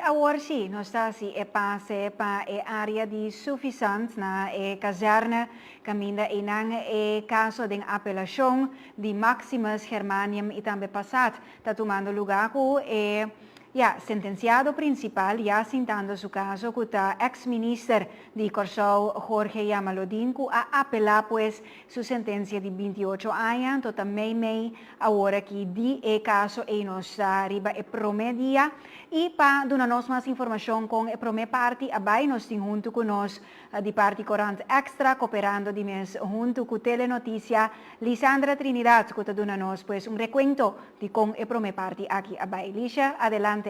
awor sí, nos ta hasi e pase pa e área di Suffisant na e kazèrne kaminda einan e kaso den apelashon di Maximus Germanium i tambe Passat ta tumando lugá ku e ya sentensiado prinsipal ya sintando su kaso ku ta eks minister di Kòrsou Jorge Jamaloodin ku a apelá pues su sentensia di 28 aña. Anto ta mei mei awor aki di e kaso ei nos ta riba e promé dia i pa duna nos mas informashon kon e promé parti a bai nos tin huntu ku nos di parti Korant Extra koperando di mes huntu ku Telenotisia Lisandra Trinidad ku ta duna nos pues un rekuento di kon e promé parti aki a bai. Lisha, adelante.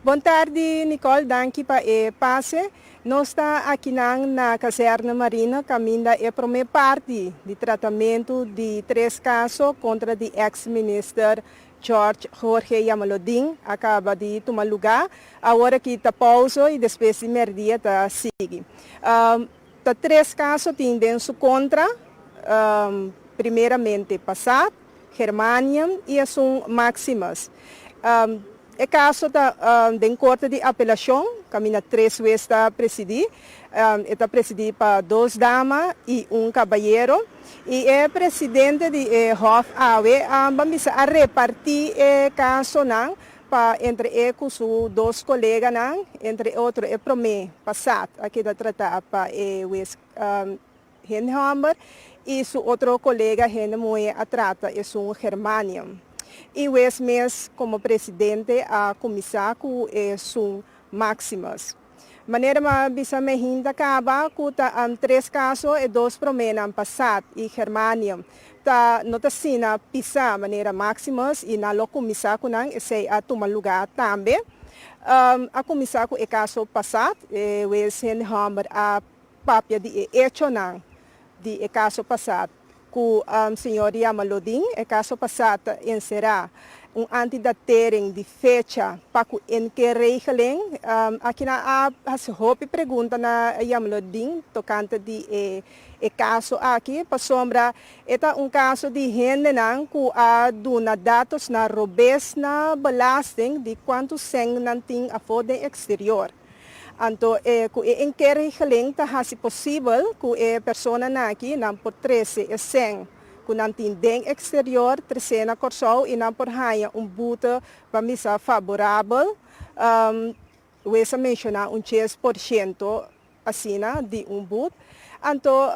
Bon tardi Nicole, danki pa e pase. Nos ta akinan na Kazerne Marina kaminda e promé parti di tratamentu di tres kaso kontra di eks minister George Jorge Jamaloodin a kaba di tuma lugá. Awor aki ta pouso i despues di merdia ta sigui. Ta tres kaso tin den su kontra, primeramente Passat, Germanium i esun Maximus. E kaso ta den korte di apelashon, kaminda tres wes ta presidí. E ta presidí pa dos dama i un kabayero. I e presidente di e hòf awe ban bisa a repartí e kasonan pa entre e ku su dos koleganan, entre otro e promé Passat a keda tratá pa e wes Hende hòmber i su otro kolega hende muhé a trata esun Germanium. I wes mes komo presidente a kuminsá ku esun Maximus. Manera mi a bisa mehinta kaba ku ta tres kaso e dos proménan Passat i Germanium ta no ta asina pisá manera Maximus i nan lo kuminsá ku nan esei a tuma lugá tambe. A kuminsá ku e kaso Passat e wes hende hòmber a papia di e echonan di e kaso pasá ku señor Jamaloodin. E kaso pasá ta enserá un antidatering di fecha pa ku inkeerregeling. Aki nan a hasi hopi pregunta na Jamaloodin tokante di e e kaso aki pasobra e ta un kaso di hendenan ku a duna datosnan robes na belasting di kuantu sèn nan tin afó den eksterior. Anto e ku e inkeerregeling ta hasi posibel ku e personanan aki nan por trese e sèn ku nan tin den eksterior tresé na Kòrsou i nan por haña un bute pa misa faborabel, wes a menshoná un 10% asina di un but. Anto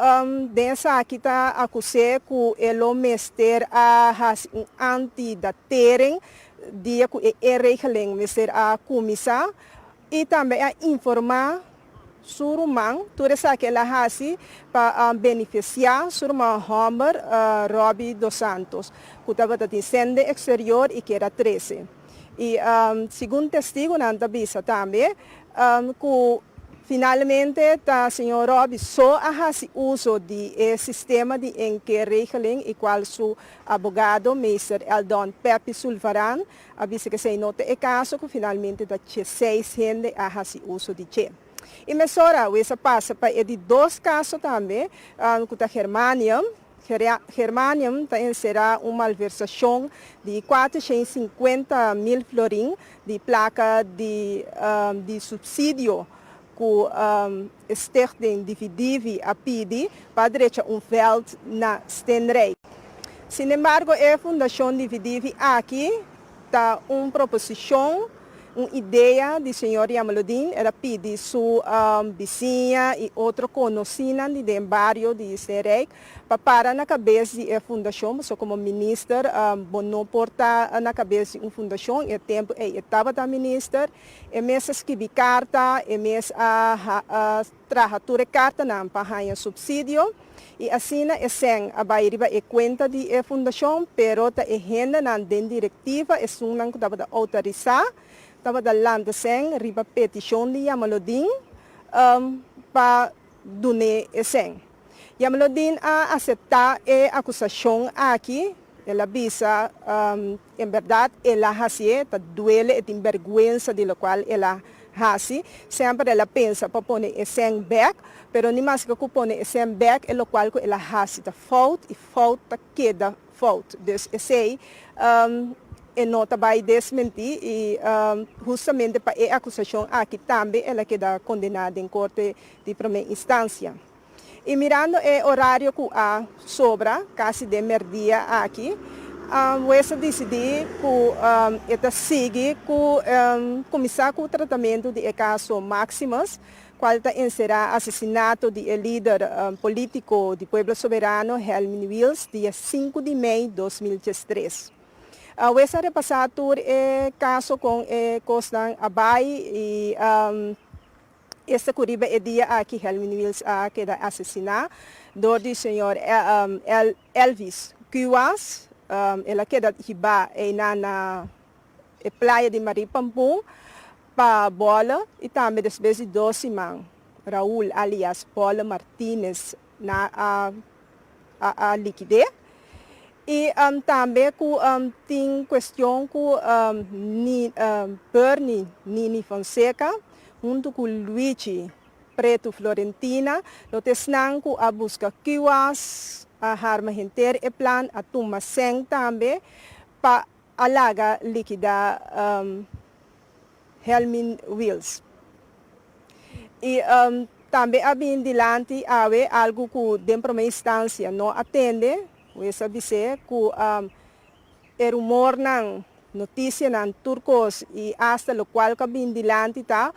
den esaki ta akus'é ku e lo mester a hasi un antidatering dia ku e inregeling mester a kuminsá i tambe a informá su ruman tur esaki el a hasi pa benefisiá su ruman hòmber Robbie Dos Santos ku tabata tin sèn den eksterior i keda trese. I segun testigunan ta bisa tambe ku finalmente ta señor Robbie so a hasi uso di e sistema di inkeerregeling i kual su abogado meester Eldon Peppy Sulvaran A bisa ku esei no ta e kaso, ku finalmente ta 16 hende a hasi uso di dje. I mesora wes a pasa pa e di dos kaso tambe, ku ta Germanium. Germanium ta enserá un malversashon di 450,000 florin di plaka di di supsidio ku Stichting Divi Divi a pidi pa drecha un vèlt na Steenrijk. Sinembargo e Fundashon Divi Divi aki ta un proposishon, un idea di señor Jamaloodin. El a pidi su bisiña i otro konosínan di den bario di Steenrijk pa para na kabes di e fundashon, pasobra komo minister bo no por ta na kabes di un fundashon. E tempu ei e tabata minister. E mes a skibi karta, e mes a traha tur e kartanan pa haña supsidio i asina e sèn a bai riba e kuenta di e fundashon, pero ta e hendenan den direktiva, esunnan ku tabata outorisá, tabata lanta sèn riba petishon di Jamaloodin pa dun'é e sèn. Jamaloodin a aseptá e akusashon aki, el a bisa, En bèrdat el a hasié, ta duele, e tin bèrgwensa di lokual el a hasi. Semper el a pensa pa pone e sèn bèk, pero ni maske ku pone e sèn bèk e lokual ku el a hasi ta fout i fout ta keda fout. Dus esei. E no ta bai desmentí i hustamente pa e akusashon aki tambe el a keda kondená den korte di promé instansia. I mirando e orario ku a sobra, kasi den mèrdia aki, wes a disidí ku e ta sigui ku kuminsá ku tratamentu di e kaso Maximus, kual ta enserá asesinato di e lider polítiko di Pueblo Soberano Helmin Wiels dia 5 di mei 2013. Wes a repasá tur e kaso kon e kosnan a bai i esta ku riba e dia aki Helmin Wiels a keda asesiná dor di señor Elvis Kuwas. El a keda hibá einan na e playa di Marie Pampun pa Bolle i tambe despues di dos siman Raul alias Bolle Martinez na a a likid'é. I tambe ku tin kuestion ku Bernie Nini Fonseca huntu ku Luigi Pretu Florentina lo ta esnan ku a buska Kuwas, a harma henter e plan, a tuma sèn tambe pa a laga likidá Helmin Wiels. I tambe a bin dilanti awe algu ku den promé instansia no a tende, wes a bis'é ku e rumornan, notisianan, tur kos i asta lokual ku a bin dilanti ta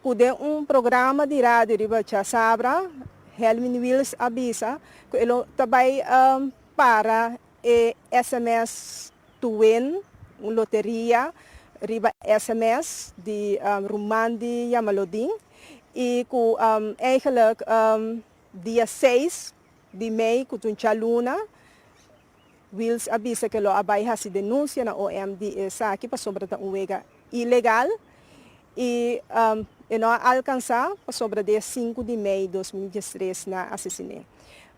ku den un programa di radio riba djasabra Helmin Wiels a bisa ku e lo ta bai para e sms to win un loteria riba sms di ruman di Yamalodin y cu eigenlijk dia 6 di mei cu ta un djaluna Wiels a bisa cu lo a bay haci denuncia na OM di esaki pasobra ta un wega ilegal y e no a alcansa pasobra dia 5 di mei 2013 na asesine.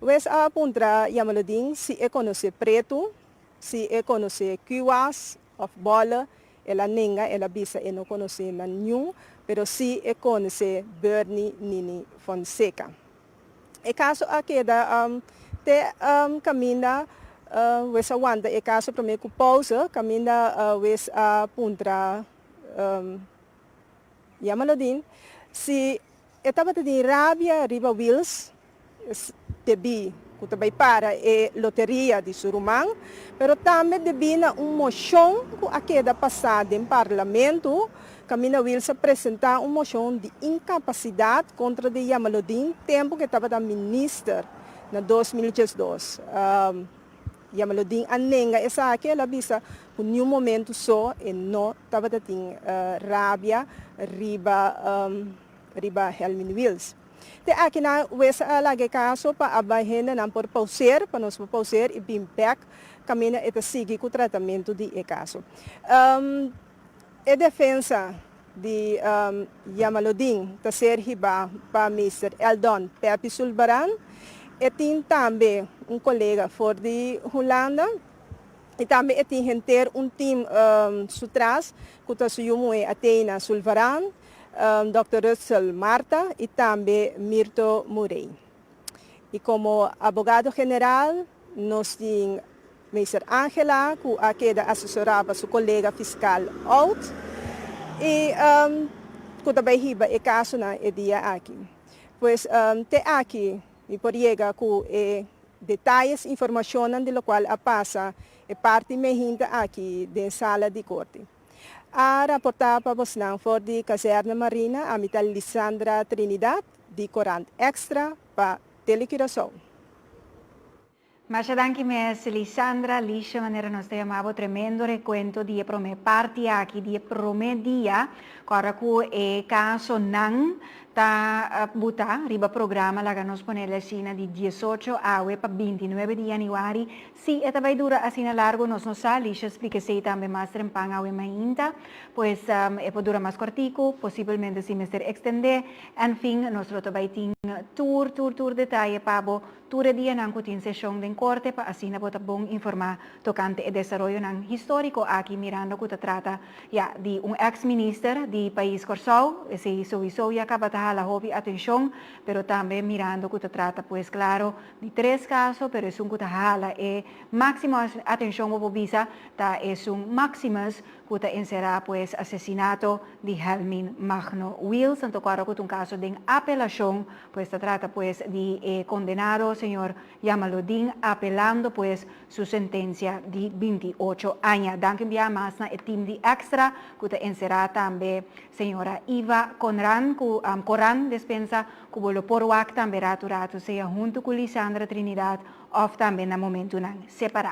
Wes a puntra Yamalodin si e conoce Pretu, si e konosé Kuwas òf Bolle, el a nenga, el a bisa e no konosé nan niun, pero sí e konosé Bernie Nini Fonseca. E kaso a keda te kaminda wes a wanta e kaso promé ku pouze, kaminda wes a puntra Yamalodin si e tabata tin rabia riba Wiels debí ku ta bai para e loteria di su ruman, pero tambe debí na un moshon ku a keda pasá den parlamento, kaminda Wiels a presentá un moshon di inkapasidat kontra di Yamalodin tempu ku e tabata minister na 2012. Yamalodin a nenga esaki, el a bisa ku niun momentu so e no tabata tin rabia riba riba Helmin Wiels. Te aki nan wes a laga e kaso pa a bai hendenan por pauseer, pa nos por pauseer i bin bek kaminda e ta sigui ku tratamentu di e kaso. E defensa di Yamalodin ta ser hibá pa Mister Eldon Pepi Sulbaran. E tin tambe un kolega for di Hulanda i tambe e tin henter un team su tras ku ta su yu muhé Athena Sulvaran, Dòkter Russell Marta i tambe Mirto Murray. I komo abogado general nos tin Meester Angela ku a keda asesorá pa su kolega fiskal Oud i ku ta bai hiba e kasonan e dia aki. Pues te aki mi por yega ku e detayes, informashonnan di lokual a pasa e parti mehinta aki den sala di korte. A raportá pa bosnan for di Kazerne Marina, ami ta Lisandra Trinidad di Korant Extra pa Telecuraçao. Masha danki mes Lisandra, Lisha manera nos ta yama bo, tremendo rekuento di e prome parti aki di e prome dia ku ora ku e kasonan ta buta riba programa laga nos pone el asina di 18 awe pa 29 di yanüari. Si e ta bai dura asina largo nos no sa, Lisha splika esei tambe mas trempan awe mainta, pues e por dura mas kortiku, posibelmente si mester ekstendé, en fin, nos lo ta bai tin tur tur tur detaye pa bo tur e dianan ku tin seshon den korte pa asina bo ta bon informá tokante e desaroyonan históriko aki mirando ku ta trata ya di un eks minister di pais Kòrsou, esei souiso ya kaba ta. hala hopi atenshon, pero tambe mirando ku ta trata, pues klaro, di tres kaso, pero esun ku ta hala e máksimo atenshon, bo bisa, ta esun Maximus, ku ta enserá pues asesinato di Helmin Magno Wiels. Anto klaro ku un kaso di apelashon, pues ta trata pues di kondenado señor Yamaludin apelando pues su sentensia di 28 aña. Danki bia mas na e team di Extra, ku ta enserá tambe señora Iva Conran, ku Coran Despensa, ku bo lo por wak tambe ratu ratu, sea huntu ku Lisandra Trinidad òf tambe na momentonan separá.